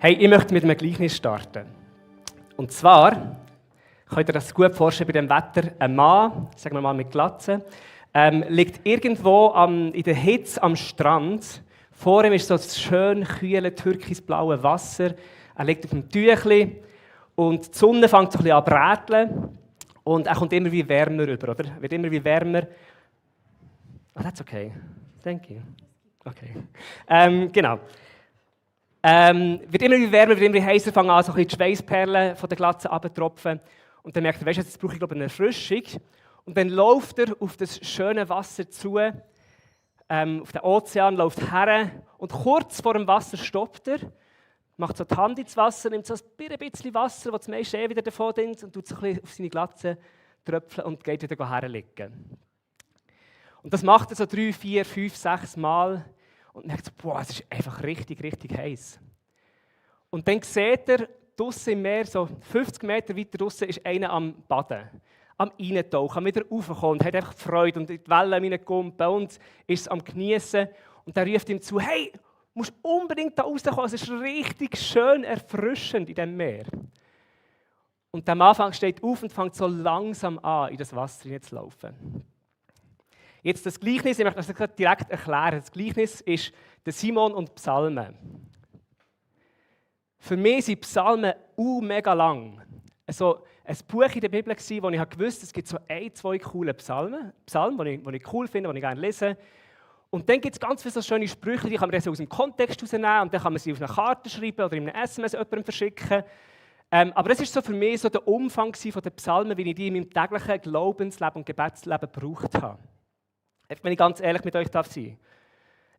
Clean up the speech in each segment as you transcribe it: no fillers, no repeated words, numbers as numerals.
Hey, ich möchte mit einem Gleichnis starten. Und zwar, könnt ihr das gut vorstellen, bei dem Wetter, ein Mann, sagen wir mal mit Glatze, liegt irgendwo in der Hitze am Strand. Vor ihm ist so das schön kühle, türkisblaue Wasser. Er liegt auf dem Tüchli und die Sonne fängt so ein bisschen an zu bräteln. Und er kommt immer wie wärmer rüber, oder? Wird immer wie wärmer. Oh, that's okay. Thank you. Okay. Genau. Wird immer wie wärmer, wird immer wie heißer, fangen an, so ein bisschen die Schweißperlen von der Glatze abzutropfen. Und dann merkt er, weißt du, jetzt brauche ich glaube eine Erfrischung. Und dann läuft er auf das schöne Wasser zu, auf den Ozean, läuft her. Und kurz vor dem Wasser stoppt er, macht so die Hand ins Wasser, nimmt so ein bisschen Wasser, das meiste wieder davon nimmt, und tut so ein bisschen auf seine Glatze tröpfeln und geht wieder herliegen. Und das macht er so 3, 4, 5, 6 Mal. Und merkt so, boah, es ist einfach richtig, richtig heiß. Und dann sieht er, draussen im Meer, so 50 Meter weiter draussen, ist einer am Baden, am Reintauchen, am wieder raufkommen und hat einfach Freude und in die Wellen reingekommen und ist am Geniessen. Und der ruft ihm zu, hey, du musst unbedingt da rauskommen, es ist richtig schön erfrischend in diesem Meer. Und der Mann steht auf und fängt so langsam an, in das Wasser hineinzulaufen. Jetzt das Gleichnis, ich möchte das direkt erklären. Das Gleichnis ist der Simon und die Psalmen. Für mich sind Psalmen mega lang. Also ein Buch in der Bibel war, wo ich wusste, es gibt so 1, 2 coole Psalmen, die ich cool finde, die ich gerne lese. Und dann gibt es ganz viele so schöne Sprüche, die kann man aus dem Kontext herausnehmen und dann kann man sie auf eine Karte schreiben oder in einem SMS jemandem verschicken. Aber das war so für mich so der Umfang der Psalmen, wie ich die in meinem täglichen Glaubensleben und Gebetsleben gebraucht habe. Wenn ich ganz ehrlich mit euch sein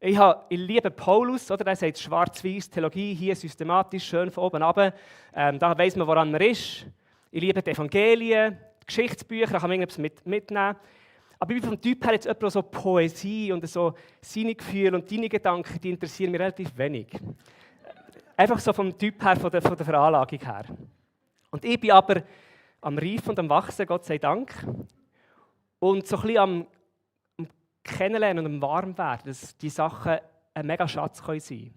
darf. Ich liebe Paulus, oder? Der sagt schwarz-weiß, Theologie, hier systematisch, schön von oben runter. Da weiss man, woran man ist. Ich liebe die Evangelien, die Geschichtsbücher, da kann man irgendwas mitnehmen. Aber ich bin vom Typ her jetzt jemand, so Poesie und so seine Gefühle und deine Gedanken, die interessieren mich relativ wenig. Einfach so vom Typ her, von der Veranlagung her. Und ich bin aber am Reifen und am Wachsen, Gott sei Dank. Und so ein bisschen am Kennenlernen und am Warmwerden, dass die Sachen ein mega Schatz sein können.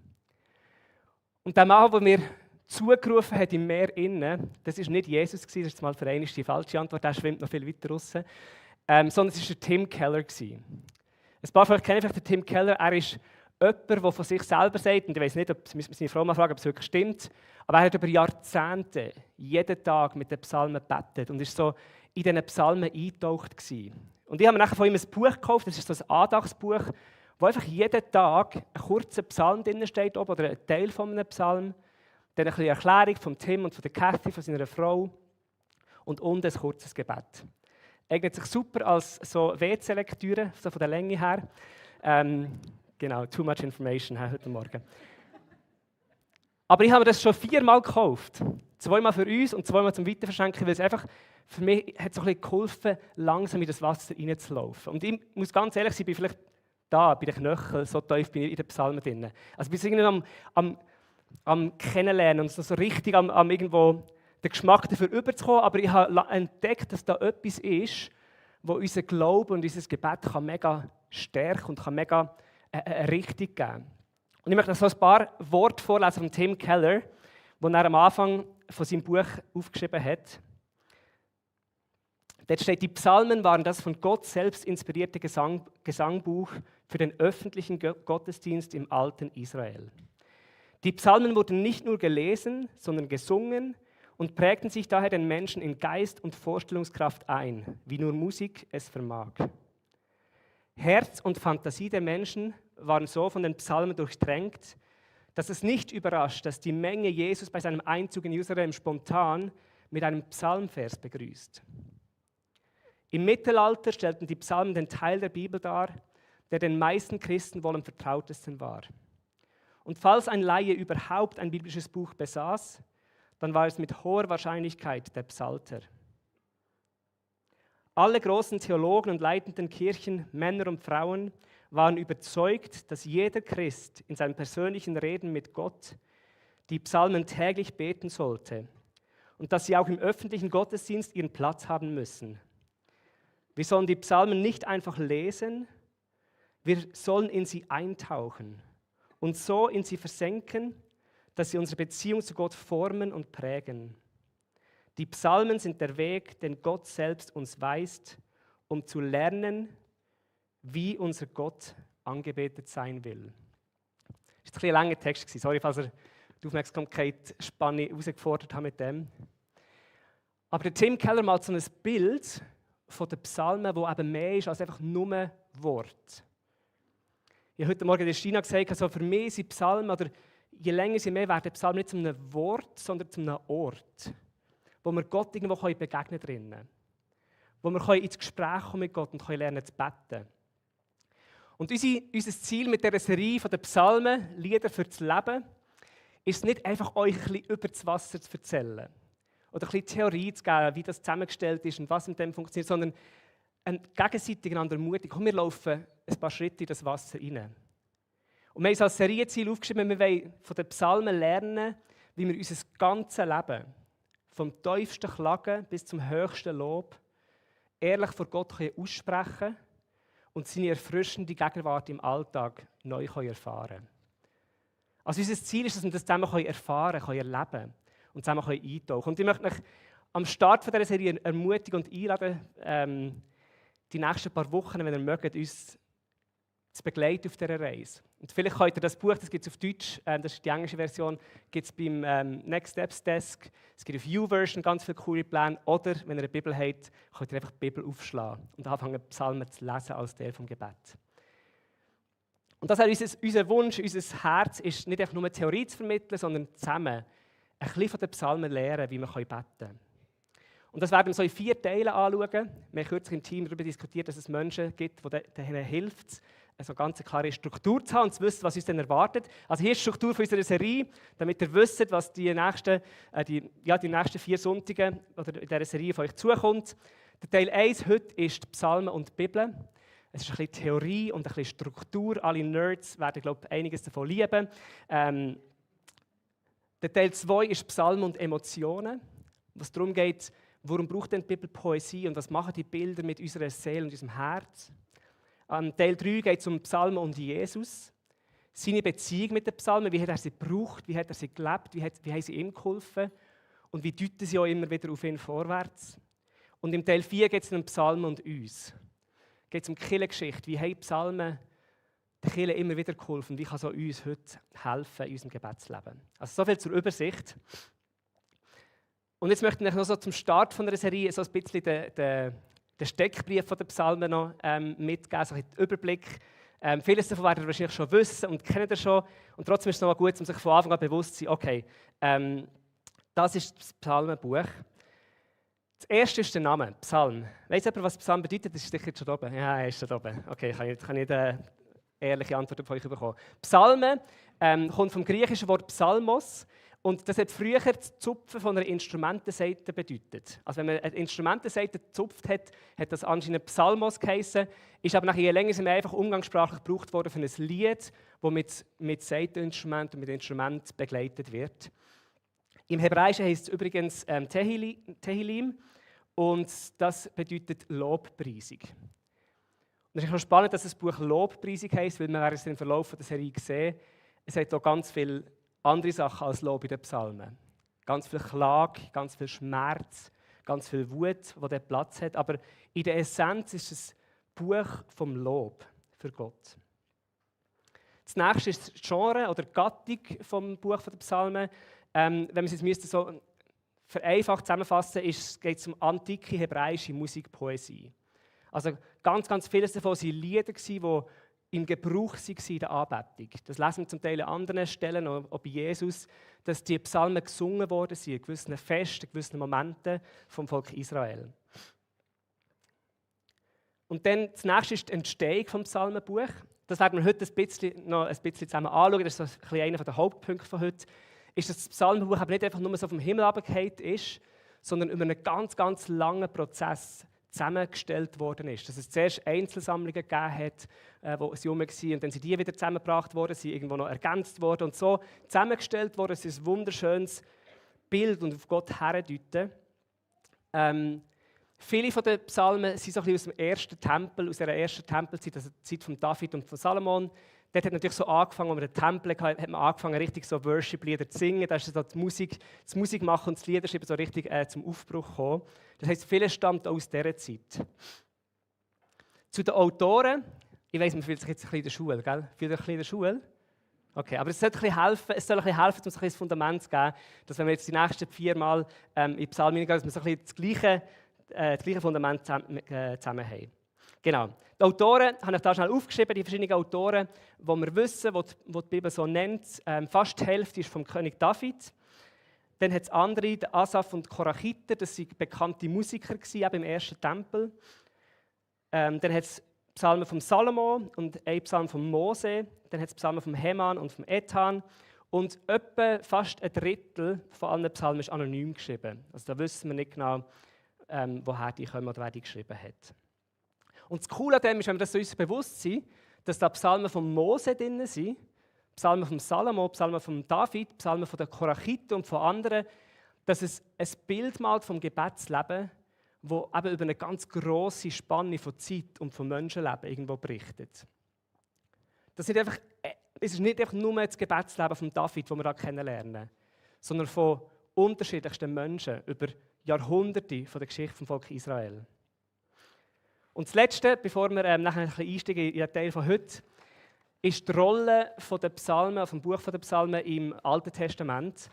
Und der Mann, der mir zugerufen hat im Meer innen, das war nicht Jesus, das ist mal für einmal die falsche Antwort, der schwimmt noch viel weiter raus, sondern es war der Tim Keller. Ein paar von euch kennen vielleicht den Tim Keller, er ist jemand, der von sich selber sagt, und ich weiß nicht, ob müssen wir seine Frau mal fragen, ob es wirklich stimmt, aber er hat über Jahrzehnte jeden Tag mit den Psalmen gebetet und ist so in diesen Psalmen eingetaucht gewesen. Und ich habe mir nachher von ihm ein Buch gekauft, das ist so ein Andachtsbuch, wo einfach jeden Tag ein kurzer Psalm drin steht, oder ein Teil von einem Psalm, dann eine Erklärung von Tim und von der Kathy, von seiner Frau und unten ein kurzes Gebet. Eignet sich super als so WC-Lektüre, so von der Länge her. Genau, too much information heute Morgen. Aber ich habe mir das schon 4 Mal gekauft. 2 Mal für uns und 2 Mal zum Weiterverschenken, weil es einfach für mich hat es so ein bisschen geholfen, langsam in das Wasser reinzulaufen. Und ich muss ganz ehrlich sein, ich bin vielleicht da, bei den Knöcheln, so tief bin ich in den Psalmen drin. Also ich bin irgendwie am Kennenlernen und so richtig am irgendwo den Geschmack dafür überzukommen, aber ich habe entdeckt, dass da etwas ist, wo unser Glaube und unser Gebet kann mega stärken und kann mega eine Richtung geben. Und ich möchte so ein paar Worte vorlesen von Tim Keller, die er am Anfang von seinem Buch aufgeschrieben hat. Dort steht, die Psalmen waren das von Gott selbst inspirierte Gesangbuch für den öffentlichen Gottesdienst im alten Israel. Die Psalmen wurden nicht nur gelesen, sondern gesungen und prägten sich daher den Menschen in Geist und Vorstellungskraft ein, wie nur Musik es vermag. Herz und Fantasie der Menschen waren so von den Psalmen durchtränkt, dass es nicht überrascht, dass die Menge Jesus bei seinem Einzug in Jerusalem spontan mit einem Psalmvers begrüßt. Im Mittelalter stellten die Psalmen den Teil der Bibel dar, der den meisten Christen wohl am vertrautesten war. Und falls ein Laie überhaupt ein biblisches Buch besaß, dann war es mit hoher Wahrscheinlichkeit der Psalter. Alle großen Theologen und leitenden Kirchen, Männer und Frauen, waren überzeugt, dass jeder Christ in seinem persönlichen Reden mit Gott die Psalmen täglich beten sollte und dass sie auch im öffentlichen Gottesdienst ihren Platz haben müssen. Wir sollen die Psalmen nicht einfach lesen, wir sollen in sie eintauchen und so in sie versenken, dass sie unsere Beziehung zu Gott formen und prägen. Die Psalmen sind der Weg, den Gott selbst uns weist, um zu lernen, wie unser Gott angebetet sein will. Das war ein langer Text. Sorry, falls ihr die Aufmerksamkeitsspanne herausgefordert habt mit dem. Aber der Tim Keller malt so ein Bild von den Psalmen, wo eben mehr ist als einfach nur Wort. Ich habe heute Morgen der Stina gesagt, also für mich sind Psalmen, oder je länger sie mehr werden, Psalmen nicht zu einem Wort, sondern zu einem Ort, wo wir Gott irgendwo begegnen können. Wo wir ins Gespräch kommen mit Gott und lernen zu beten. Und unser Ziel mit dieser Serie von den Psalmen, Lieder für das Leben, ist nicht einfach euch ein bisschen über das Wasser zu erzählen oder ein bisschen Theorie zu geben, wie das zusammengestellt ist und was mit dem funktioniert, sondern eine gegenseitige Ermutigung. Komm, wir laufen ein paar Schritte in das Wasser rein. Und wir haben uns als Serienziel aufgeschrieben, wir wollen von den Psalmen lernen, wie wir unser ganzes Leben, vom tiefsten Klagen bis zum höchsten Lob, ehrlich vor Gott aussprechen können und seine erfrischende Gegenwart im Alltag neu erfahren können. Also unser Ziel ist, dass wir das zusammen erfahren können, erleben und zusammen eintauchen können. Und ich möchte euch am Start dieser Serie ermutigen und einladen, die nächsten paar Wochen, wenn ihr mögt, uns zu begleiten auf dieser Reise. Und vielleicht könnt ihr das Buch, das gibt es auf Deutsch, das ist die englische Version, gibt es beim Next Steps Desk. Es gibt auf YouVersion ganz viele coole Pläne. Oder, wenn ihr eine Bibel habt, könnt ihr einfach die Bibel aufschlagen und anfangen, Psalmen zu lesen als Teil vom Gebet. Und das ist unser Wunsch, unser Herz ist nicht einfach nur Theorie zu vermitteln, sondern zusammen ein bisschen von den Psalmen lernen, wie wir beten können. Und das werden wir so in 4 Teilen anschauen. Wir haben kürzlich im Team darüber diskutiert, dass es Menschen gibt, denen hilft, eine ganz klare Struktur zu haben und zu wissen, was uns dann erwartet. Also hier ist die Struktur von unserer Serie, damit ihr wisst, was die nächsten 4 Sonntage oder in dieser Serie auf euch zukommt. Der Teil 1 heute ist die Psalmen und die Bibel. Es ist ein bisschen Theorie und ein bisschen Struktur. Alle Nerds werden, glaube ich, einiges davon lieben. Der Teil 2 ist Psalmen und Emotionen, was darum geht, warum braucht denn die Bibel Poesie und was machen die Bilder mit unserer Seele und unserem Herz. Teil 3 geht es um Psalmen und Jesus, seine Beziehung mit den Psalmen, wie hat er sie gebraucht, wie hat er sie gelebt, wie haben sie ihm geholfen und wie deuten sie auch immer wieder auf ihn vorwärts. Und im Teil 4 geht es um Psalmen und uns. Geht es um die Kirchengeschichte, wie haben Psalmen der Kirche immer wieder geholfen, wie kann es uns heute helfen in unserem Gebetsleben. Also so viel zur Übersicht. Und jetzt möchte ich noch so zum Start von der Serie so ein bisschen den Steckbrief von den Psalmen noch mitgeben, so einen Überblick. Vieles davon werdet ihr wahrscheinlich schon wissen und kennt ihr schon. Und trotzdem ist es noch gut, um sich von Anfang an bewusst zu sein, okay, das ist das Psalmenbuch. Das erste ist der Name, Psalm. Weiss jemand, was Psalm bedeutet? Das ist sicher schon oben. Ja, er ist schon oben. Okay, kann ich eine ehrliche Antwort von euch bekommen. Psalmen kommt vom griechischen Wort Psalmos. Und das hat früher das Zupfen von einer Instrumentensaite bedeutet. Also wenn man eine Instrumentensaite gezupft hat, hat das anscheinend Psalmos geheissen, ist aber nachher je länger einfach umgangssprachlich gebraucht worden für ein Lied, das mit Saiteninstrumenten und mit Instrumenten begleitet wird. Im Hebräischen heisst es übrigens Tehillim und das bedeutet Lobpreisung. Und es ist auch spannend, dass das Buch Lobpreisung heisst, weil wir werden es im Verlauf der Serie sehen, es hat auch ganz viel andere Sachen als Lob in den Psalmen. Ganz viel Klage, ganz viel Schmerz, ganz viel Wut, wo der Platz hat. Aber in der Essenz ist es ein Buch vom Lob für Gott. Das nächste ist das Genre oder die Gattung vom Buch der Psalmen. Wenn man es jetzt so vereinfacht zusammenfassen müsste, geht es um antike hebräische Musikpoesie. Also ganz vieles davon waren Lieder, die im Gebrauch waren in der Anbetung. Das lesen wir zum Teil an anderen Stellen, auch bei Jesus, dass die Psalmen gesungen worden sind, in gewissen Festen, in gewissen Momenten vom Volk Israel. Und dann das nächste ist die Entstehung des Psalmenbuch. Das werden wir heute noch ein bisschen zusammen anschauen. Das ist so einer der Hauptpunkte von heute. Ist, dass das Psalmenbuch aber nicht einfach nur so vom Himmel herabgefallen ist, sondern über einen ganz langen Prozess zusammengestellt worden ist. Dass es zuerst Einzelsammlungen gegeben hat, die jung waren, und dann sind die wieder zusammengebracht worden, sind irgendwo noch ergänzt worden und so zusammengestellt worden. Es ist ein wunderschönes Bild und auf Gott herdeuten. Viele von den Psalmen sind so ein bisschen aus dem ersten Tempel, aus der ersten Tempelzeit, also die Zeit von David und von Salomon. dort hat natürlich so angefangen, als wir den Tempel hatten, hat man angefangen, richtig so Worship-Lieder zu singen. Da ist so das Musik machen und das Liederschreiben so richtig zum Aufbruch gekommen. Das heisst, vieles stammt aus dieser Zeit. Zu den Autoren, ich weiss, man fühlt sich jetzt ein bisschen in der Schule, gell? Fühlt sich ein bisschen in der Schule? Okay, aber es soll ein bisschen helfen, um uns ein bisschen Fundament zu geben, dass wenn wir jetzt die nächsten 4 Mal in die Psalmen hineingehen, dass wir so ein bisschen das gleiche Fundament zusammen haben. Genau. Die Autoren habe ich da schnell aufgeschrieben, die verschiedenen Autoren, die wir wissen, die die Bibel so nennt. Fast die Hälfte ist vom König David. Dann hat es andere, der Asaf und Korachiter, das waren bekannte Musiker im ersten Tempel. Dann hat es Psalmen von Salomo und ein Psalm von Mose. Dann hat es Psalmen von Heman und von Ethan. Und etwa fast ein Drittel von allen Psalmen ist anonym geschrieben. Also da wissen wir nicht genau, woher die kommen oder wer die geschrieben hat. Und das Coole an dem ist, wenn wir das so uns bewusst sind, dass da Psalmen von Mose drin sind, Psalmen von Salomo, Psalmen von David, Psalmen von den Korachiten und von anderen, dass es ein Bild malt vom Gebetsleben, wo eben über eine ganz grosse Spanne von Zeit und von Menschenleben irgendwo berichtet. Es ist nicht einfach nur das Gebetsleben von David, das wir da kennenlernen, sondern von unterschiedlichsten Menschen über Jahrhunderte von der Geschichte vom Volk Israel. Und das Letzte, bevor wir nachher ein bisschen einsteigen in den Teil von heute, ist die Rolle der Psalmen, vom Buch der Psalmen im Alten Testament.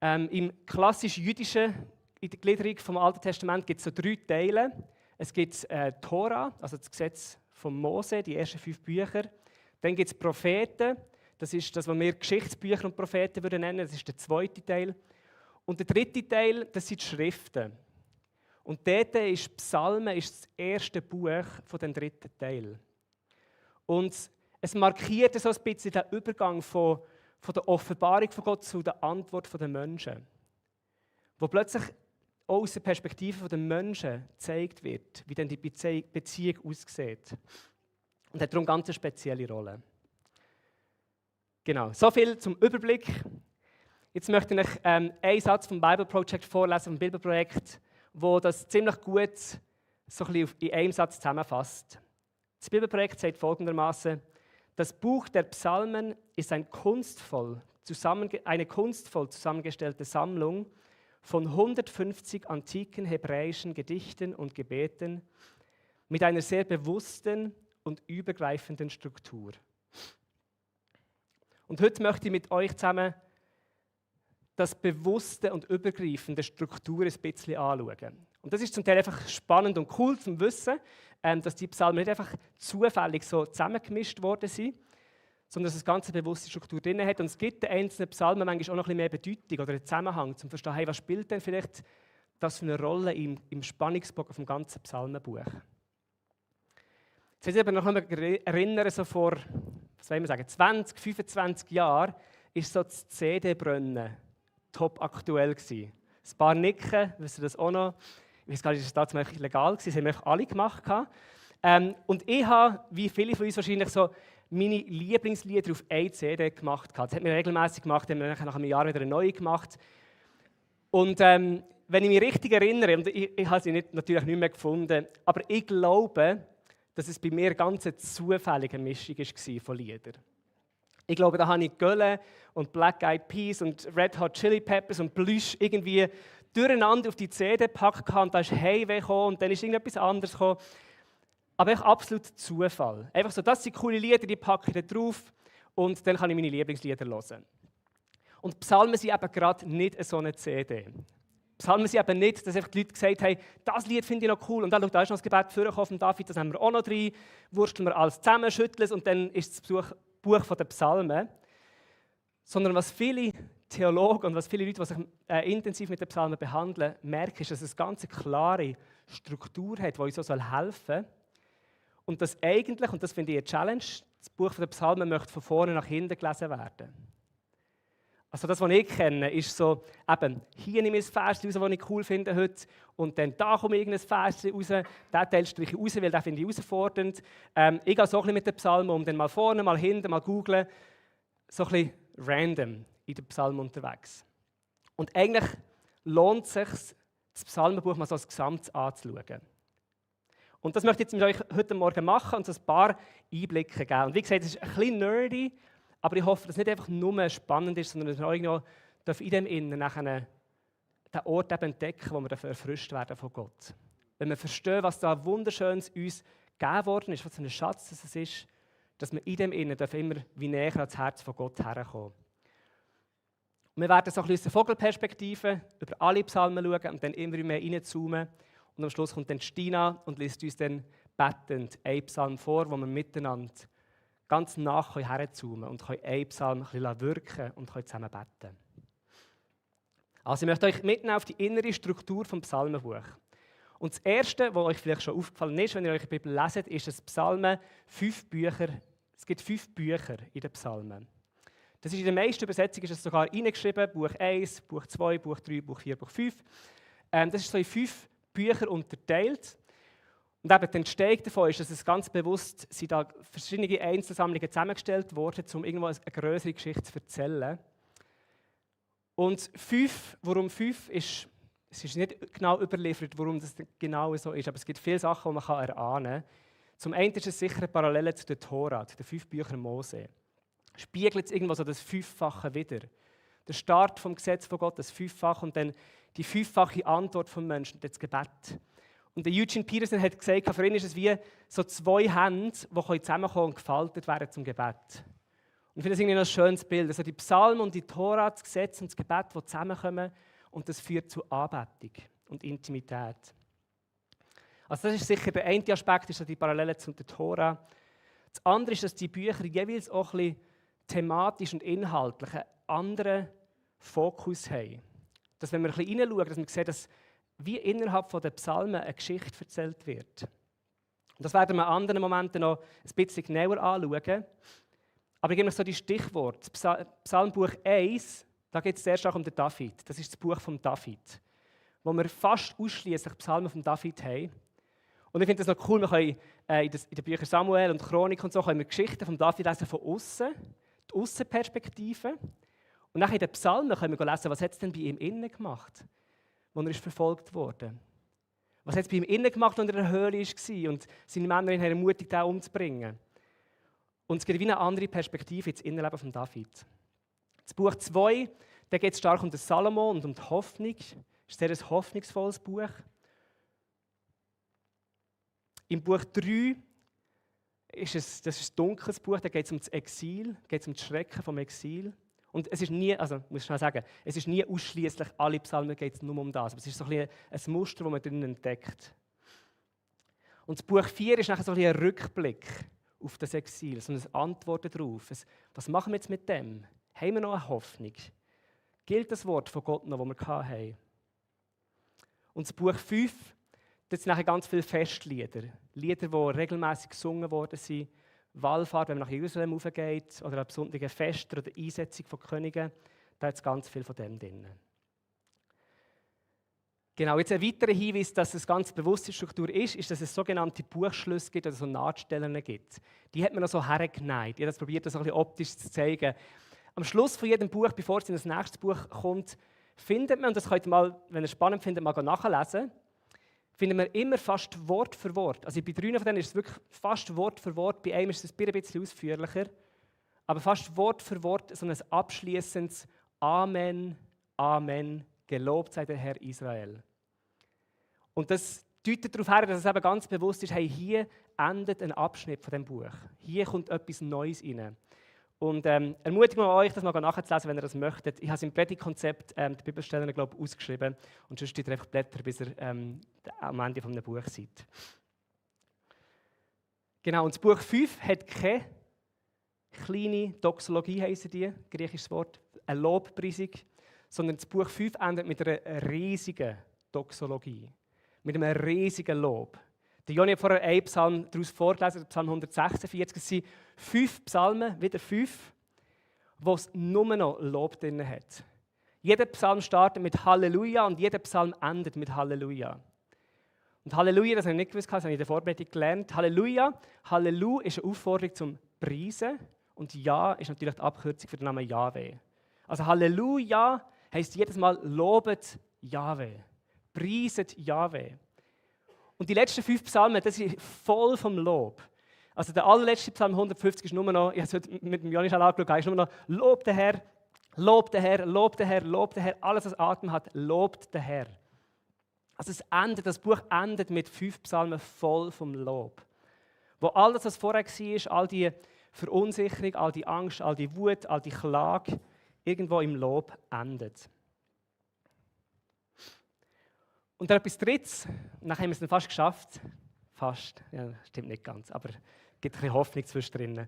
Im klassisch jüdischen, in der Gliederung vom Alten Testament gibt es so 3 Teile. Es gibt Tora, also das Gesetz von Mose, die ersten 5 Bücher. Dann gibt es Propheten, das ist das, was wir Geschichtsbücher und Propheten würden nennen, das ist der 2. Teil. Und der 3. Teil, das sind die Schriften. Und dort ist Psalmen das erste Buch von dem 3. Teil. Und es markiert so ein bisschen den Übergang von der Offenbarung von Gott zu der Antwort der Menschen. Wo plötzlich auch aus der Perspektive der Menschen gezeigt wird, wie denn die Beziehung aussieht. Und hat darum ganz eine spezielle Rolle. Genau, so viel zum Überblick. Jetzt möchte ich einen Satz vom Bible Project vorlesen, vom Bibelprojekt, wo das ziemlich gut so ein bisschen in einem Satz zusammenfasst. Das Bibelprojekt sagt folgendermaßen: Das Buch der Psalmen ist eine kunstvoll zusammengestellte Sammlung von 150 antiken hebräischen Gedichten und Gebeten mit einer sehr bewussten und übergreifenden Struktur. Und heute möchte ich mit euch zusammen das bewusste und übergreifende Struktur ein bisschen anschauen. Und das ist zum Teil einfach spannend und cool zu wissen, dass die Psalmen nicht einfach zufällig so zusammengemischt worden sind, sondern dass es eine ganz bewusste Struktur drin hat. Und es gibt den einzelnen Psalmen manchmal auch noch ein bisschen mehr Bedeutung oder einen Zusammenhang, um zu verstehen, hey, was spielt denn vielleicht das für eine Rolle im Spannungsbogen vom ganzen Psalmenbuch. Jetzt will ich aber noch einmal erinnern, so vor, was wollen wir sagen, 20, 25 Jahren ist so das CD-Brennen top aktuell gewesen. Ein paar nicken, wissen das auch noch. Ich weiß gar nicht, ist das damals legal gewesen, das haben wir alle gemacht. Und ich habe, wie viele von uns wahrscheinlich, so meine Lieblingslieder auf eine CD gemacht. Das hat mir regelmäßig gemacht, haben wir nach einem Jahr wieder eine neue gemacht. Und wenn ich mich richtig erinnere, und ich habe sie natürlich nicht mehr gefunden, aber ich glaube, dass es bei mir eine ganz zufällige Mischung war von Liedern. Ich glaube, da habe ich Gölle und Black Eyed Peas und Red Hot Chili Peppers und Plüsch irgendwie durcheinander auf die CD gepackt und da ist Highway gekommen und dann ist irgendetwas anderes gekommen. Aber echt absolut Zufall. Einfach so, das sind coole Lieder, die packe ich da drauf und dann kann ich meine Lieblingslieder hören. Und die Psalmen sind eben gerade nicht so eine CD. Psalmen sind eben nicht, dass einfach die Leute gesagt haben, das Lied finde ich noch cool und dann, da ist noch das Gebet vorgekommen von David, das haben wir auch noch drin, wursteln wir alles zusammen, schütteln es und dann ist das Buch der Psalmen. Sondern was viele Theologen und was viele Leute, die sich intensiv mit den Psalmen behandeln, merken, ist, dass es eine ganz klare Struktur hat, die uns so helfen soll. Und dass eigentlich, und das finde ich eine Challenge, das Buch der Psalmen möchte von vorne nach hinten gelesen werden. Also das, was ich kenne, ist so, eben, hier nehme ich ein Vers raus, das ich cool finde heute, und dann da komme ich irgendein Vers raus, diesen Teil streiche ich raus, weil den finde ich herausfordernd. Ich gehe so ein bisschen mit den Psalmen um, dann mal vorne, mal hinten, mal googlen, so ein bisschen random in den Psalmen unterwegs. Und eigentlich lohnt es sich, das Psalmenbuch mal so als Gesamtes anzuschauen. Und das möchte ich jetzt mit euch heute Morgen machen und so ein paar Einblicke geben. Und wie gesagt, es ist ein bisschen nerdy, aber ich hoffe, dass es nicht einfach nur spannend ist, sondern dass wir euch noch in dem Innen nachher den Ort entdecken, wo wir dafür erfrischt werden von Gott. Wenn wir verstehen, was da Wunderschönes uns gegeben worden ist, was für ein Schatz das ist, dass wir in dem Innen immer wie näher ans Herz von Gott herkommen. Wir werden so ein bisschen aus der Vogelperspektive über alle Psalmen schauen und dann immer mehr reinzoomen. Und am Schluss kommt dann Stina und liest uns dann bettend einen Psalm vor, wo wir miteinander ganz nach herzoomen und einen Psalm ein bisschen wirken und zusammen beten. Also ich möchte euch mitnehmen auf die innere Struktur des Psalmenbuch. Und das Erste, was euch vielleicht schon aufgefallen ist, wenn ihr eure Bibel leset, ist, dass Psalmen 5 Bücher, es gibt 5 Bücher in den Psalmen. Das ist in der meisten Übersetzungen ist es sogar reingeschrieben, Buch 1, Buch 2, Buch 3, Buch 4, Buch 5. Das ist so in 5 Bücher unterteilt. Und eben die Entstehung davon ist, dass es ganz bewusst sind da verschiedene Einzelsammlungen zusammengestellt wurden, um irgendwo eine größere Geschichte zu erzählen. Und 5, warum 5 ist, es ist nicht genau überliefert, warum das genau so ist, aber es gibt viele Sachen, die man erahnen kann. Zum einen ist es sicher eine Parallele zu der Tora, zu den 5 Büchern Mose. Spiegelt es irgendwo so das 5-fache wieder. Der Start vom Gesetz von Gott, das 5-fache und dann die 5-fache Antwort vom Menschen, das Gebet. Und der Eugene Peterson hat gesagt, für ihn ist es wie so 2 Hände, die zusammenkommen und gefaltet werden zum Gebet. Und ich finde das irgendwie noch ein schönes Bild. Also die Psalmen und die Tora, das Gesetz und das Gebet, die zusammenkommen und das führt zu Anbetung und Intimität. Also das ist sicher der eine Aspekt, ist die Parallele zu der Tora. Das andere ist, dass die Bücher jeweils auch ein bisschen thematisch und inhaltlich einen anderen Fokus haben. Dass wenn wir ein bisschen hineinschauen, dass wir sehen, dass wie innerhalb der Psalmen eine Geschichte erzählt wird. Und das werden wir in anderen Momenten noch ein bisschen genauer anschauen. Aber ich gebe euch so die Stichworte. Psalmbuch 1, da geht es sehr stark um den David. Das ist das Buch von David, wo wir fast ausschließlich Psalmen von David haben. Und ich finde das noch cool, wir können in den Büchern Samuel und Chronik und so können wir Geschichten von David lesen von außen, die Aussenperspektive. Und dann in den Psalmen können wir lesen, was hat es denn bei ihm innen gemacht, als er verfolgt wurde. Was hat es bei ihm innen gemacht, als er in der Höhle war und seine Männer ihn ermutigt, ihn umzubringen. Und es gibt wie eine andere Perspektive ins Innenleben von David. Das Buch 2, da geht es stark um den Salomo und um die Hoffnung. Das ist ein sehr hoffnungsvolles Buch. Im Buch 3 das ist ein dunkles Buch, da geht es um das Exil, geht es um das Schrecken vom Exil. Und es ist nie, also muss ich schnell sagen, es ist nie ausschließlich alle Psalmen geht es nur um das, aber es ist so ein Muster, das man drin entdeckt. Und das Buch 4 ist nachher so ein Rückblick auf das Exil, so eine Antwort darauf. Was machen wir jetzt mit dem? Haben wir noch eine Hoffnung? Gilt das Wort von Gott noch, das wir hatten? Und das Buch 5, das sind nachher ganz viele Festlieder. Lieder, die regelmäßig gesungen worden sind. Wallfahrt, wenn man nach Jerusalem raufgeht, oder an besonderen Festen oder Einsetzung von Königen, da hat es ganz viel von dem drin. Genau, jetzt ein weiterer Hinweis, dass es ganz bewusste Struktur ist, dass es sogenannte Buchschlüsse gibt, oder so Nahtstellen gibt. Die hat man noch so hergeneigt. Ich habe das probiert, das ein bisschen optisch zu zeigen. Am Schluss von jedem Buch, bevor es in das nächste Buch kommt, findet man, und das könnt ihr mal, wenn ihr es spannend findet, mal nachlesen, finden wir immer fast Wort für Wort. Also bei 3 von denen ist es wirklich fast Wort für Wort. Bei einem ist es ein bisschen ausführlicher. Aber fast Wort für Wort so ein abschließendes Amen, Amen, gelobt sei der Herr Israel. Und das deutet darauf her, dass es eben ganz bewusst ist, hey, hier endet ein Abschnitt von diesem Buch. Hier kommt etwas Neues rein. Und ermutigen wir euch, das mal nachzulesen, wenn ihr das möchtet. Ich habe es im Predigtkonzept der Bibelstellen, glaube ich, ausgeschrieben. Und sonst steht ihr einfach Blätter, bis ihr am Ende von einem Buch seid. Genau, und das Buch 5 hat keine kleine Doxologie, heissen die, griechisches Wort, eine Lobpreisung, sondern das Buch 5 endet mit einer riesigen Doxologie, mit einem riesigen Lob. Der Joni hat vorher einen Psalm daraus vorgelesen, der Psalm 146. Es sind 5 Psalmen, wieder 5, wo es nur noch Lob drin hat. Jeder Psalm startet mit Halleluja und jeder Psalm endet mit Halleluja. Und Halleluja, das habe ich nicht gewusst, das habe ich in der Vorbereitung gelernt. Halleluja, Halleluja ist eine Aufforderung zum Preisen und Ja ist natürlich die Abkürzung für den Namen Jahwe. Also Halleluja heisst jedes Mal lobet Jahwe, preiset Jahwe. Und die letzten 5 Psalmen, das ist voll vom Lob. Also der allerletzte Psalm 150 ist nur noch, ich habe es heute mit dem Johnny schon angeschaut, ist nur noch, Lob den Herr, lobt den Herr, lobt den Herr, lobt den Herr. Alles, was Atem hat, lobt den Herr. Also das Buch endet mit 5 Psalmen voll vom Lob. Wo alles, was vorher war, all die Verunsicherung, all die Angst, all die Wut, all die Klage, irgendwo im Lob endet. Und dann etwas Drittes, und dann haben wir es dann fast geschafft. Fast, ja, stimmt nicht ganz, aber es gibt ein bisschen Hoffnung zwischendrin.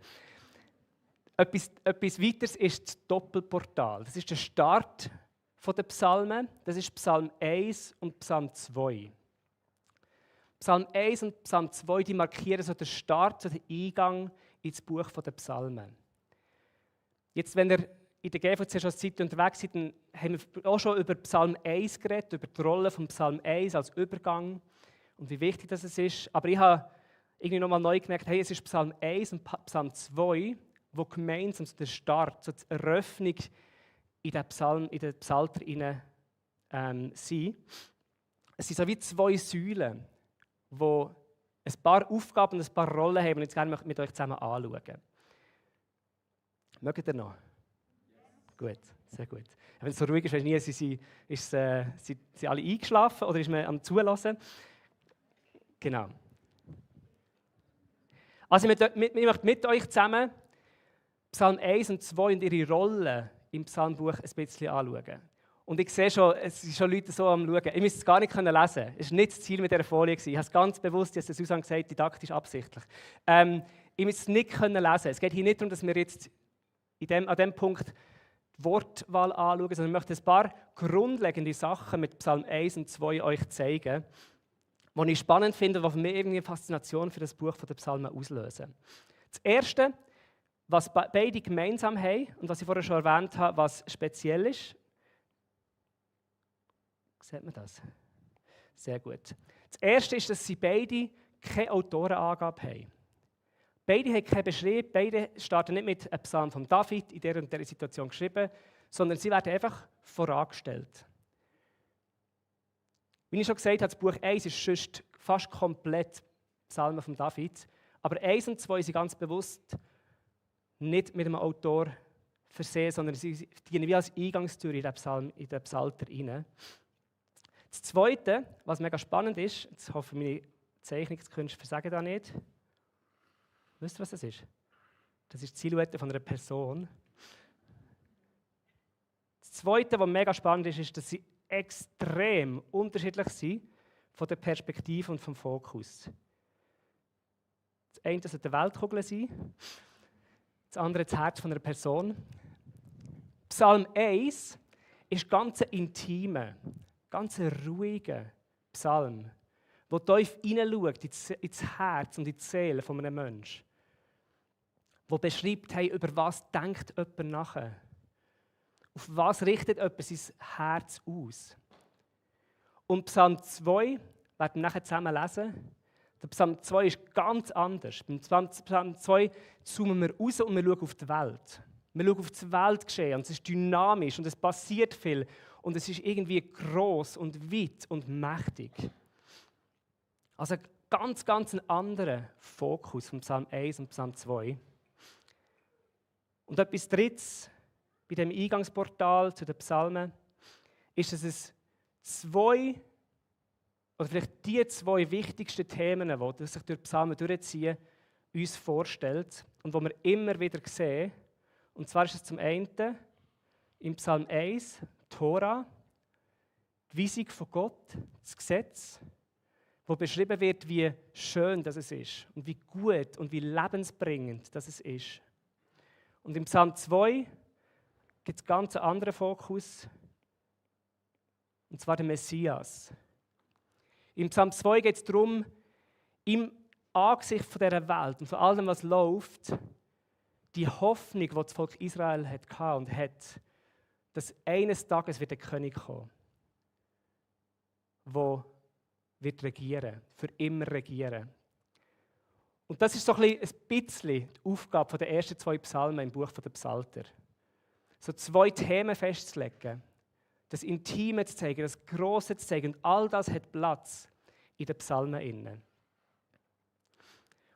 Etwas weiteres ist das Doppelportal. Das ist der Start der Psalmen. Das ist Psalm 1 und Psalm 2. Psalm 1 und Psalm 2 die markieren so den Start, so den Eingang ins Buch der Psalmen. Jetzt, wenn ihr in der GVC schon Zeit unterwegs seid, dann haben wir auch schon über Psalm 1 geredet, über die Rolle von Psalm 1 als Übergang und wie wichtig das ist. Aber ich habe irgendwie nochmal neu gemerkt, hey, es ist Psalm 1 und Psalm 2, wo gemeinsam so der Start, so die Eröffnung in den Psalter hinein sind. Es sind so wie 2 Säulen, die ein paar Aufgaben und ein paar Rollen haben, die ich jetzt gerne mit euch zusammen anschauen. Mögt ihr noch? Gut, sehr gut. Wenn es so ruhig ist, weisst du nie, sind alle eingeschlafen oder ist man am Zulassen? Genau. Also ich möchte mit euch zusammen Psalm 1 und 2 und ihre Rolle im Psalmbuch ein bisschen anschauen. Und ich sehe schon, es sind schon Leute so am Schauen. Ich müsste es gar nicht lesen können. Es war nicht das Ziel mit dieser Folie. Ich habe es ganz bewusst, ich habe es Susanne gesagt, didaktisch absichtlich. Ich müsste es nicht lesen können. Es geht hier nicht darum, dass wir jetzt an diesem Punkt die Wortwahl anschauen, sondern ich möchte ein paar grundlegende Sachen mit Psalm 1 und 2 euch zeigen, die ich spannend finde, die für mich irgendwie eine Faszination für das Buch der Psalmen auslösen. Das Erste, was beide gemeinsam haben und was ich vorher schon erwähnt habe, was speziell ist. Sieht man das? Sehr gut. Das Erste ist, dass sie beide keine Autorenangabe haben. Beide haben keinen Beschrieb, beide starten nicht mit einem Psalm von David in dieser und dieser Situation geschrieben, sondern sie werden einfach vorangestellt. Wie ich schon gesagt habe, das Buch 1 ist sonst fast komplett Psalmen von David, aber 1 und 2 sind ganz bewusst nicht mit einem Autor versehen, sondern sie dienen wie als Eingangstür in den Psalter hinein. Das Zweite, was mega spannend ist, jetzt hoffe ich, meine Zeichnungskünste versagen da nicht. Wisst ihr, was das ist? Das ist die Silhouette von einer Person. Das Zweite, was mega spannend ist, ist, dass sie extrem unterschiedlich sind von der Perspektive und vom Fokus. Das eine soll die Weltkugel sein, das andere das Herz von einer Person. Psalm 1 ist ganz ein intimer, ganz ein ruhiger Psalm, der tief hineinschaut ins Herz und in die Seele von einem Menschen. Der beschreibt, hey, über was denkt jemand nachher? Auf was richtet jemand sein Herz aus? Und Psalm 2, werden wir nachher zusammen lesen, der Psalm 2 ist ganz anders. Beim Psalm 2 zoomen wir raus und wir schauen auf die Welt. Wir schauen auf das Weltgeschehen und es ist dynamisch und es passiert viel und es ist irgendwie gross und weit und mächtig. Also ganz ein anderer Fokus von Psalm 1 und Psalm 2. Und etwas Drittes bei dem Eingangsportal zu den Psalmen ist, dass es zwei, oder vielleicht die 2 wichtigsten Themen, die sich durch die Psalmen durchziehen, uns vorstellt und die wir immer wieder sehen. Und zwar ist es zum einen im Psalm 1, Tora, die Weisung von Gott, das Gesetz, wo beschrieben wird, wie schön das ist und wie gut und wie lebensbringend das ist. Und im Psalm 2 gibt es ganz einen anderen Fokus, und zwar den Messias. Im Psalm 2 geht es darum, im Angesicht von dieser Welt und von allem, was läuft, die Hoffnung, die das Volk Israel hatte und hat, dass eines Tages wird der König kommen, der wird regieren, für immer regieren. Und das ist so ein bisschen die Aufgabe der ersten 2 Psalmen im Buch der Psalter. So 2 Themen festzulegen, das Intime zu zeigen, das Grosse zu zeigen, und all das hat Platz in den Psalmen inne.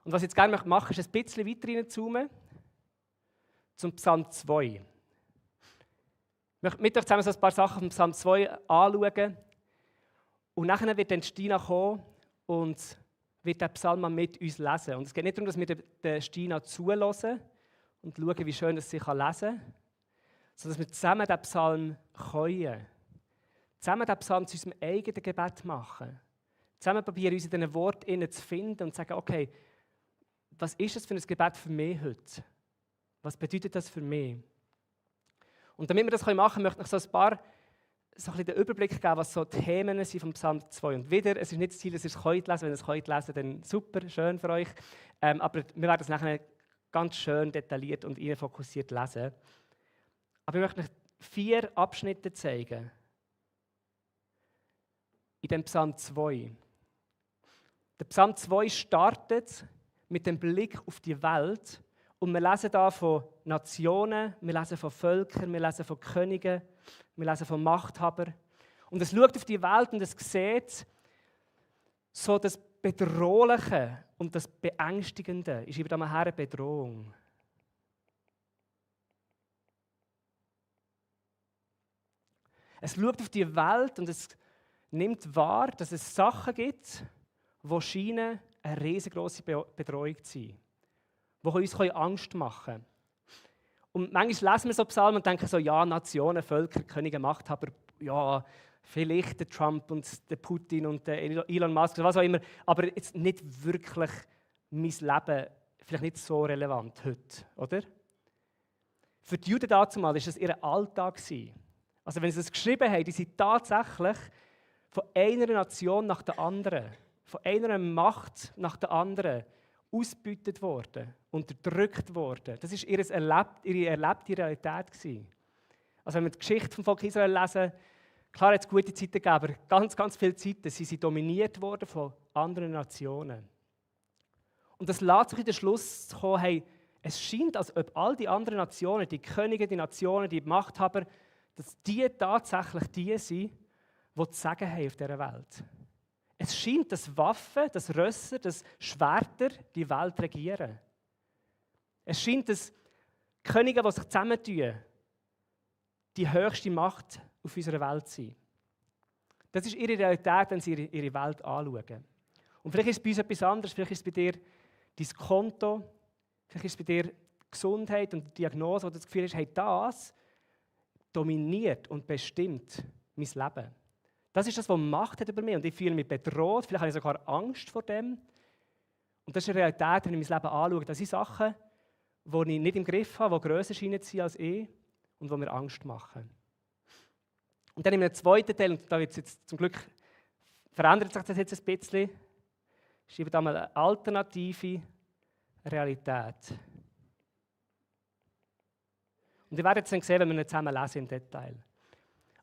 Und was ich jetzt gerne machen möchte, ist ein bisschen weiter reinzoomen zum Psalm 2. Ich möchte mit euch zusammen so ein paar Sachen vom Psalm 2 anschauen. Und nachher wird dann Stina kommen und wird den Psalm mit uns lesen. Und es geht nicht darum, dass wir der Stina zulassen und schauen, wie schön sie lesen kann, sondern dass wir zusammen den Psalm können. Zusammen den Psalm zu unserem eigenen Gebet machen. Zusammen probieren, uns in diesen Worten zu finden und zu sagen, okay, was ist das für ein Gebet für mich heute? Was bedeutet das für mich? Und damit wir das machen können, möchte ich so ein paar so ein bisschen den Überblick geben, was so Themen sind vom Psalm 2. Und wieder, es ist nicht das Ziel, dass ihr es lesen könnt. Wenn ihr es lesen könnt, dann super, schön für euch. Aber wir werden es nachher ganz schön detailliert und fokussiert lesen. Aber ich möchte euch 4 Abschnitte zeigen. In dem Psalm 2. Der Psalm 2 startet mit dem Blick auf die Welt. Und wir lesen da von Nationen, wir lesen von Völkern, wir lesen von Königen, wir lesen von Machthabern. Und es schaut auf die Welt und es sieht so das Bedrohliche und das Beängstigende. Ich schreibe da mal her, eine Bedrohung. Es schaut auf die Welt und es nimmt wahr, dass es Sachen gibt, die scheinen eine riesengroße Bedrohung zu sein. Die uns Angst machen können. Und manchmal lesen wir so Psalmen und denken so, ja, Nationen, Völker, Könige, Machthaber, ja, vielleicht der Trump und der Putin und der Elon Musk, was auch immer, aber jetzt nicht wirklich mein Leben, vielleicht nicht so relevant heute, oder? Für die Juden dazumal war das ihr Alltag. Also wenn sie es geschrieben haben, die sind tatsächlich von einer Nation nach der anderen, von einer Macht nach der anderen ausgebeutet worden, unterdrückt worden. Das war ihre erlebte Realität. Also wenn wir die Geschichte vom Volk Israel lesen, klar hat es gute Zeiten gegeben, aber ganz, ganz viele Zeiten sind sie dominiert worden von anderen Nationen. Und das lässt sich in den Schluss kommen, hey, es scheint, als ob all die anderen Nationen, die Könige, die Nationen, die Machthaber, dass die tatsächlich die sind, die zu sagen haben auf dieser Welt. Es scheint, dass Waffen, dass Rösser, dass Schwerter die Welt regieren. Es scheint, dass Könige, die sich zusammentun, die höchste Macht auf unserer Welt sind. Das ist ihre Realität, wenn sie ihre Welt anschauen. Und vielleicht ist es bei uns etwas anderes, vielleicht ist es bei dir dein Konto, vielleicht ist es bei dir Gesundheit und die Diagnose, wo du das Gefühl hast, hey, das dominiert und bestimmt mein Leben. Das ist das, was Macht hat über mich. Und ich fühle mich bedroht, vielleicht habe ich sogar Angst vor dem. Und das ist eine Realität, wenn ich mein Leben anschaue. Das sind Sachen, die ich nicht im Griff habe, die grösser scheinen zu sein als ich und die mir Angst machen. Und dann in einem zweiten Teil, und da wird es jetzt zum Glück, verändert sich das jetzt ein bisschen, schreibe da mal eine alternative Realität. Und ihr werdet es dann sehen, wenn wir ihn zusammen lesen im Detail.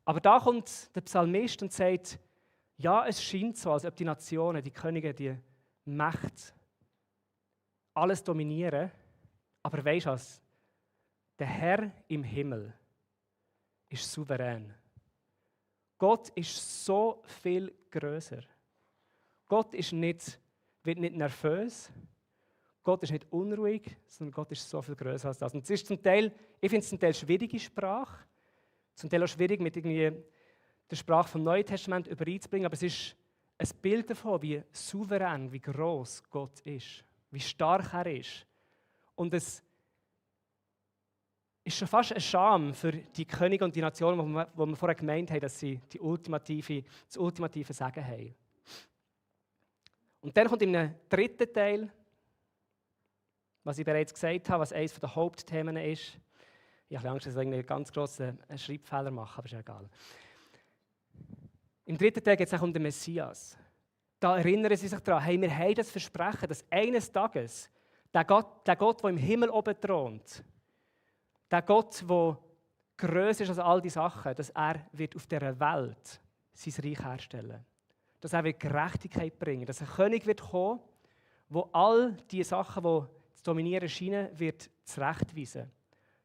Aber da kommt der Psalmist und sagt, ja, es scheint so, als ob die Nationen, die Könige, die Macht alles dominieren. Aber weisst du was? Der Herr im Himmel ist souverän. Gott ist so viel grösser. Gott wird nicht nervös. Gott ist nicht unruhig, sondern Gott ist so viel grösser als das. Und es ist zum Teil, ich finde es zum Teil schwierige Sprache. Zum Teil auch schwierig, mit irgendwie der Sprache vom Neuen Testament übereinzubringen, aber es ist ein Bild davon, wie souverän, wie gross Gott ist, wie stark er ist. Und es ist schon fast eine Scham für die Könige und die Nationen, wo wir vorher gemeint haben, dass sie das ultimative Sagen haben. Und dann kommt in einem dritten Teil, was ich bereits gesagt habe, was eines der Hauptthemen ist. Ich habe Angst, dass ich einen ganz grossen Schreibfehler mache, aber ist ja egal. Im dritten Teil geht es um den Messias. Da erinnern sie sich daran, hey, wir haben das Versprechen, dass eines Tages der Gott, der im Himmel oben thront, der Gott, der grösser ist als all die Sachen, dass er wird auf dieser Welt sein Reich herstellen wird. Dass er wird Gerechtigkeit bringen, dass ein König wird kommen, der all die Sachen, die zu dominieren scheinen, wird zurechtweisen.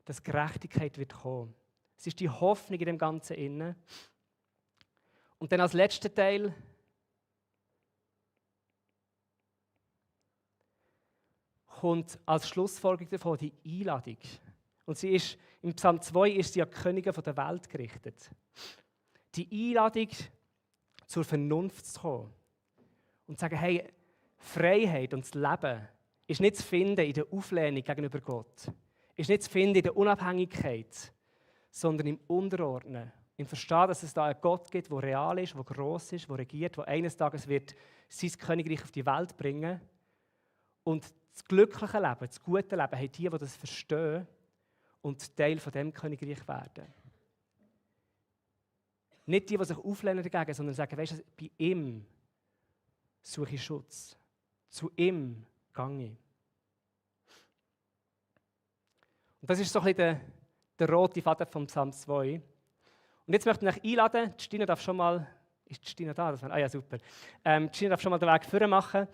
Dass Gerechtigkeit wird kommen. Es ist die Hoffnung in dem Ganzen inne. Und dann als letzter Teil kommt als Schlussfolgerung davon die Einladung. Und sie ist, im Psalm 2 ist sie an die Könige der Welt gerichtet. Die Einladung, zur Vernunft zu kommen und zu sagen, hey, Freiheit und das Leben ist nicht zu finden in der Auflehnung gegenüber Gott, ist nicht zu finden in der Unabhängigkeit, sondern im Unterordnen. Im Verstehen, dass es da einen Gott gibt, der real ist, der gross ist, der regiert, der eines Tages wird sein Königreich auf die Welt bringen. Und das glückliche Leben, das gute Leben, haben die das verstehen und Teil von dem Königreich werden. Nicht die sich auflehnen dagegen, sondern sagen, weißt du, bei ihm suche ich Schutz. Zu ihm gehe ich. Und das ist so ein bisschen der rote Faden vom Psalm 2. Und jetzt möchte ich euch einladen, die Stina darf schon mal, ist die Stina da? Ja, super. Die Stina darf schon mal den Weg vorne machen.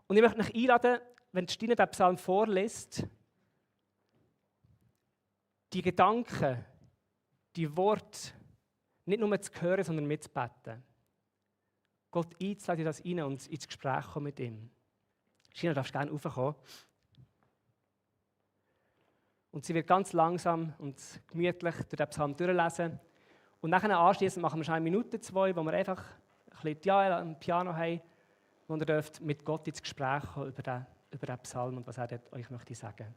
Und ich möchte euch einladen, wenn die Stina den Psalm vorliest, die Gedanken, die Worte nicht nur zu hören, sondern mitzubeten. Gott einzuladen in das rein und ins Gespräch kommen mit ihm. Stina, darfst gerne raufkommen. Und sie wird ganz langsam und gemütlich durch den Psalm durchlesen. Und nachher anschließend machen wir schon 1 Minute, 2, wo wir einfach ein bisschen Jael am Piano haben, wo ihr dürft mit Gott ins Gespräch kommen über den Psalm und was er euch möchte sagen.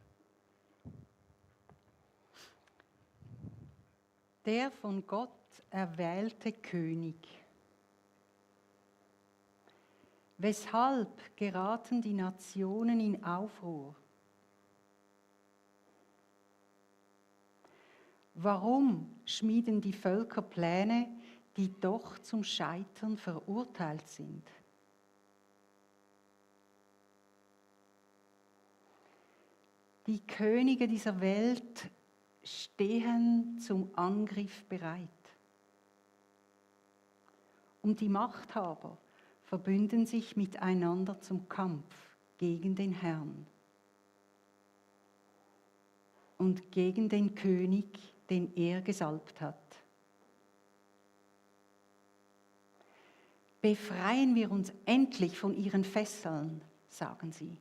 Der von Gott erwählte König. Weshalb geraten die Nationen in Aufruhr? Warum schmieden die Völker Pläne, die doch zum Scheitern verurteilt sind? Die Könige dieser Welt stehen zum Angriff bereit. Und die Machthaber verbünden sich miteinander zum Kampf gegen den Herrn und gegen den König, den er gesalbt hat. Befreien wir uns endlich von ihren Fesseln, sagen sie.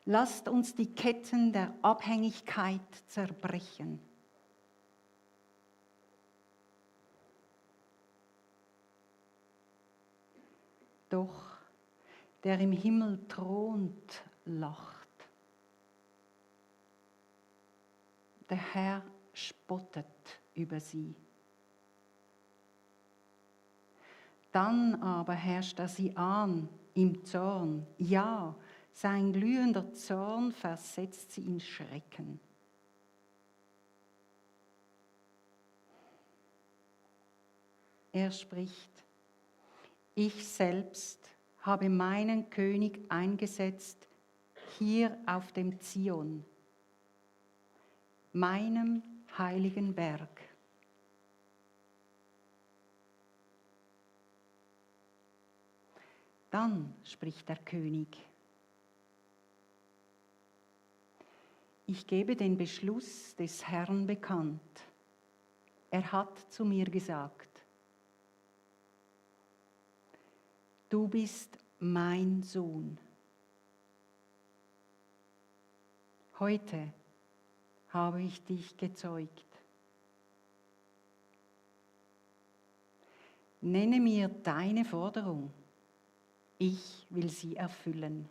Lasst uns die Ketten der Abhängigkeit zerbrechen. Doch der im Himmel thront, lacht. Der Herr spottet über sie. Dann aber herrscht er sie an im Zorn. Ja, sein glühender Zorn versetzt sie in Schrecken. Er spricht: Ich selbst habe meinen König eingesetzt hier auf dem Zion, meinem heiligen Berg. Dann spricht der König: Ich gebe den Beschluss des Herrn bekannt. Er hat zu mir gesagt: Du bist mein Sohn. Heute habe ich dich gezeugt. Nenne mir deine Forderung. Ich will sie erfüllen.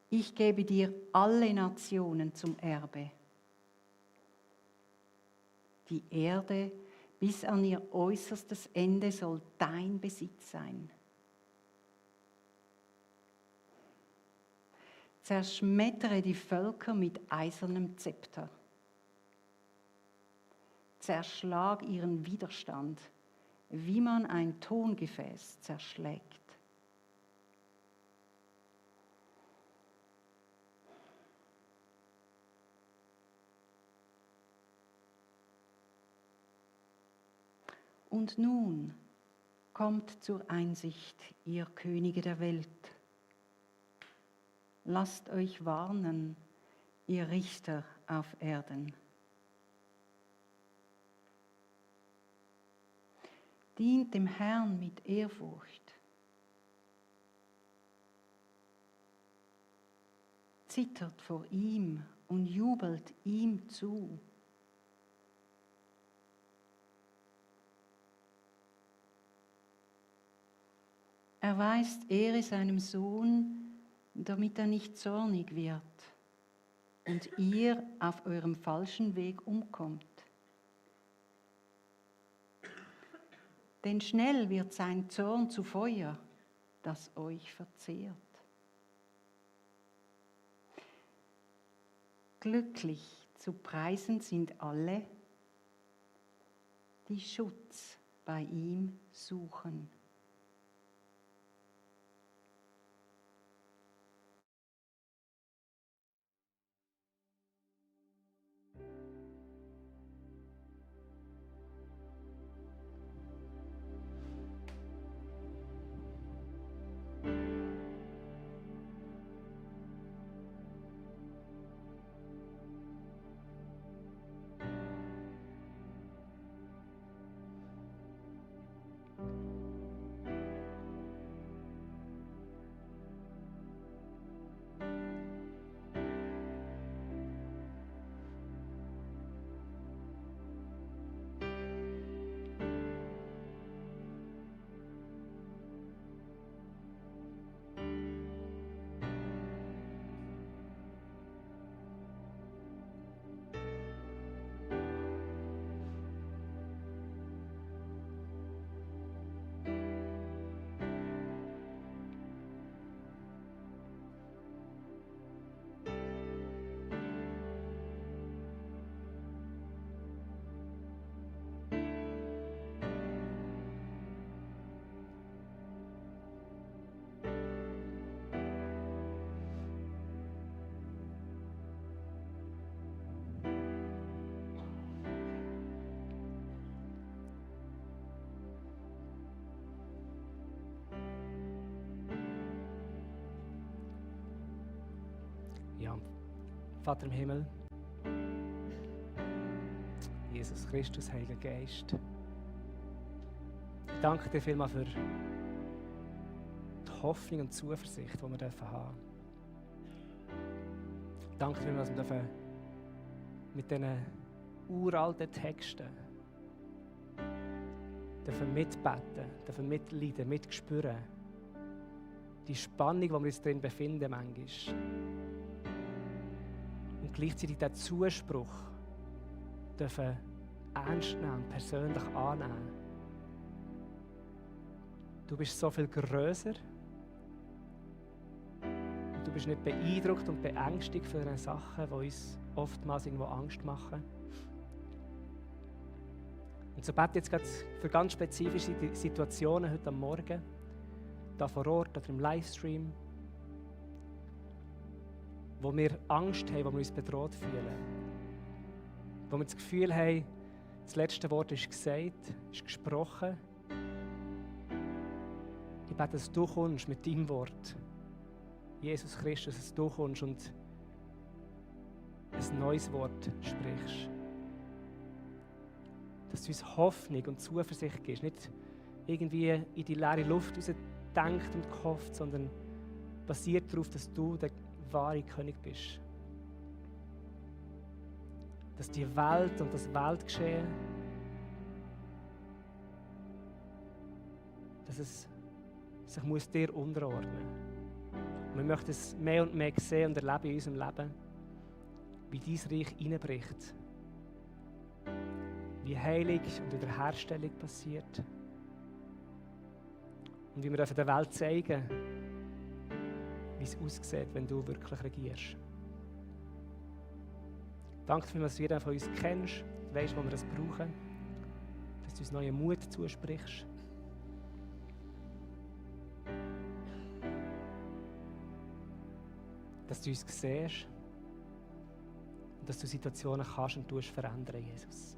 Ich gebe dir alle Nationen zum Erbe. Die Erde bis an ihr äußerstes Ende soll dein Besitz sein. Zerschmettere die Völker mit eisernem Zepter. Zerschlag ihren Widerstand, wie man ein Tongefäß zerschlägt. Und nun kommt zur Einsicht, ihr Könige der Welt. Lasst euch warnen, ihr Richter auf Erden. Dient dem Herrn mit Ehrfurcht. Zittert vor ihm und jubelt ihm zu. Erweist Ehre seinem Sohn, damit er nicht zornig wird und ihr auf eurem falschen Weg umkommt. Denn schnell wird sein Zorn zu Feuer, das euch verzehrt. Glücklich zu preisen sind alle, die Schutz bei ihm suchen. Ja, Vater im Himmel, Jesus Christus, Heiliger Geist, ich danke dir vielmals für die Hoffnung und Zuversicht, die wir haben dürfen. Ich danke dir vielmals, dass wir mit diesen uralten Texten dürfen mitbeten, dürfen mitleiden, mitspüren. Die Spannung, die wir uns drin befinden, manchmal. Und gleichzeitig den Zuspruch dürfen ernst nehmen, persönlich annehmen. Du bist so viel grösser. Und du bist nicht beeindruckt und beängstigt von den Sachen, die uns oftmals irgendwo Angst machen. Und so bete ich jetzt gerade für ganz spezifische Situationen heute am Morgen, da vor Ort oder im Livestream, wo wir Angst haben, wo wir uns bedroht fühlen. Wo wir das Gefühl haben, das letzte Wort ist gesagt, ist gesprochen. Ich bete, dass du kommst mit deinem Wort. Jesus Christus, dass du kommst und ein neues Wort sprichst. Dass du uns Hoffnung und Zuversicht gibst. Nicht irgendwie in die leere Luft raus denkt und gehofft, sondern basiert darauf, dass du der wahre König bist. Dass die Welt und das Weltgeschehen, dass es sich muss dir unterordnen muss. Wir möchten es mehr und mehr sehen und erleben in unserem Leben, wie dein Reich hineinbricht. Wie Heilung und Wiederherstellung passiert. Und wie wir der Welt zeigen, wie es aussieht, wenn du wirklich regierst. Danke für, dass du jeder von uns kennst, weißt, wo wir das brauchen, dass du uns neuen Mut zusprichst. Dass du uns siehst und dass du Situationen kannst und verändern, Jesus.